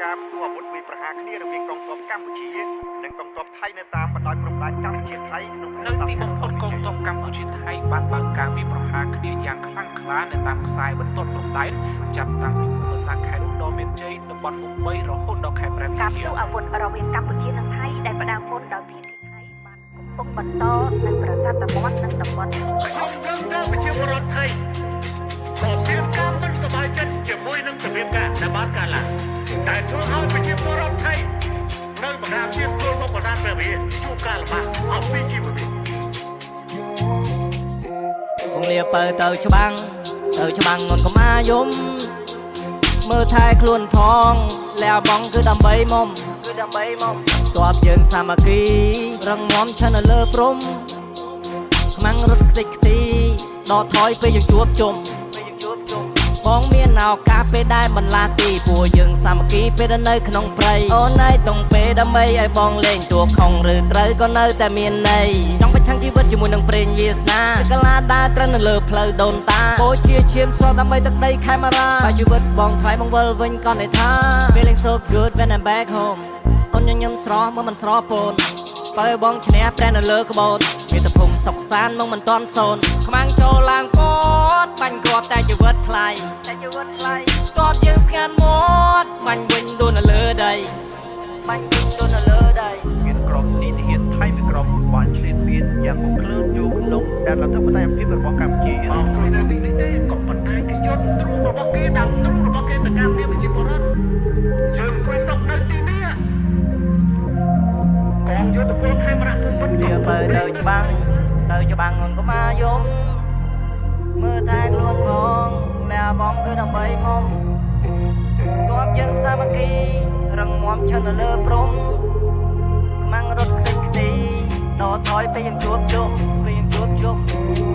ការផ្ទុះអាវុធវាយប្រហារគ្នារវាងកងទ័ពកម្ពុជានិងកងទ័ពថៃនៅតាមបណ្ដោយព្រំដែនកម្ពុជាថៃក្នុង នៅទីបំផុតកងទ័ពកម្ពុជាថៃបានបើកការវាយប្រហារគ្នាយ៉ាងខ្លាំងក្លានៅតាមខ្សែបន្ទាត់ព្រំដែនចាប់តាំងពីភូមិសាស្ត្រខេត្តឧត្តរមានជ័យតំបន់មុខ3រហូតដល់ខេត្តព្រះវិ ការ ហារ ផ្ទុះអាវុធរវាងកម្ពុជានិងថៃដែលផ្ដើមមុនដោយភាគីថៃបានកំពុងបន្តនៅប្រាសាទតាមាន់និងតំបន់ ខ្ញុំដឹងថាប្រជាពលរដ្ឋថៃក៏មានការមិនសប្បាយចិត្តជាមួយនឹងសភាពការដែលបានកើតឡើងតែធ្វើឲ្យប្រជាពលរដ្ឋថៃនៅម្ខាងទៀតទល់មកប្រាសាទព្រះវិហារជួបការលំបាកអំពីជីវភាព ពងលាបើទៅច្បាំងទៅច្បាំងងនកុំអាយំមើលថែខ្លួនផងលះបងគឺដើម្បីមុំគឺដើម្បីមុំតបយើងសាមគ្គីរឹងមាំឆិននៅលើព្រំខ្មាំងរត់ខ្ទេចខ្ទីដកថយពេលយើងជួបជុំពេលយើងជួបជុំបងមានឱកាសពេលដែលបន្លាស់ទីពួកយើងសាមគ្គីពេលដែលនៅក្នុងព្រៃអូនឯងតុងពេលដើម្បីឲ្យបងលេងតួខុងឬត្រូវក៏នៅតែមានន័យចង់ប្រឆាំងជីវិតជាមួយនឹងព្រេងវាសនាកលាដើរត្រូវនៅលើផ្លូវដូនតាបូជាឈាមស្រស់ដើម្បីទឹកដីខេមរាបើជីវិតបងថ្លៃបងវិលវិញក៏ន័យថា Feeling so good when I'm back home អូនញញឹមស្រស់មើលមិនស្រពោនបើបងឈ្នះព្រះនៅលើក្បូនមាតុភូមិសុកសានមកមិនតន់សូនខ្មាំងចូលឡើងពតបាញ់គ្រាប់តែជីវិតថ្លៃតែជីវិតថ្លៃតបយើងស្ងាត់មាត់បាញ់វិញដួលនៅលើដីបាញ់វិញដួលនៅលើដី មានក្រុមនីតិហ៊ានថៃមួយក្រុមបានឈ្លានពានយ៉ាងគំឃ្លើនចូលក្នុងដែនអធិបតេយ្យភាពរបស់កម្ពុជា អត់គ្មាននៅទីនេះទេក៏ប៉ុន្តែគេយកទ្រូងរបស់គេដើមទ្រូងរបស់គេទៅការពារប្រជាពលរដ្ឋយើងអង្គុយសុកនៅទីនេះកងយោធពលខេមរៈភូមិន្ទ វាបើទៅច្បាំងទៅច្បាំងងនកុំអាយំមើលថែខ្លួនផងលះបងគឺដើម្បីមុំតបយើងសាមគ្គីរឹងមាំឈិននៅលើព្រំខ្មាំងរត់ខ្ទេចខ្ទីដកថយពេលយើងជួបជុំពេលយើងជួបជុំ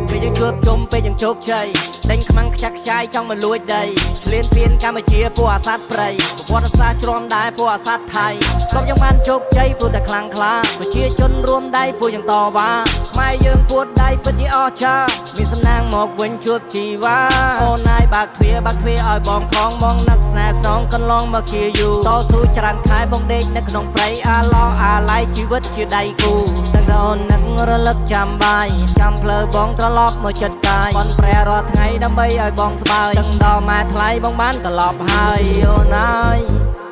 ពេលយើងជួបជុំពេលយើងជោគជ័យដេញខ្មាំងខ្ចាក់ខ្ចាយចង់មកលួចដីឆ្លៀនពៀនកម្ពុជាពួកអាសត្វព្រៃប្រវត្តិសាស្ត្រជ្រាំដែរពួកអាសត្វថៃកុំយើងបានជោគជ័យព្រោះតែខ្លាំងក្លាប្រជាជនរួមដៃពួកយើងតវ៉ាខ្មែរយើងពួតដៃពិតជាអស្ចារ្យមានសំណាងមកវិញជួបជីវ៉ាអូនណាយបើកទ្វារបើកទ្វារឲ្យបងផងបងនឹកស្នេហ៍ស្នងកន្លងមកជាយូរតស៊ូច្រើនខែបងដេកនៅក្នុងព្រៃអាឡោអាឡៃជីវិតជាដៃគូដឹងតែអូននឹករលឹកចាំបាយចាំផ្លូវបងត្រឡប់មកចិត្តកាយបនព្រះរាល់ថ្ងៃដើម្បីឲ្យបងស្បើយដឹងដល់ម៉ែថ្លៃបងបានត្រឡប់ហើយអូនអើយ។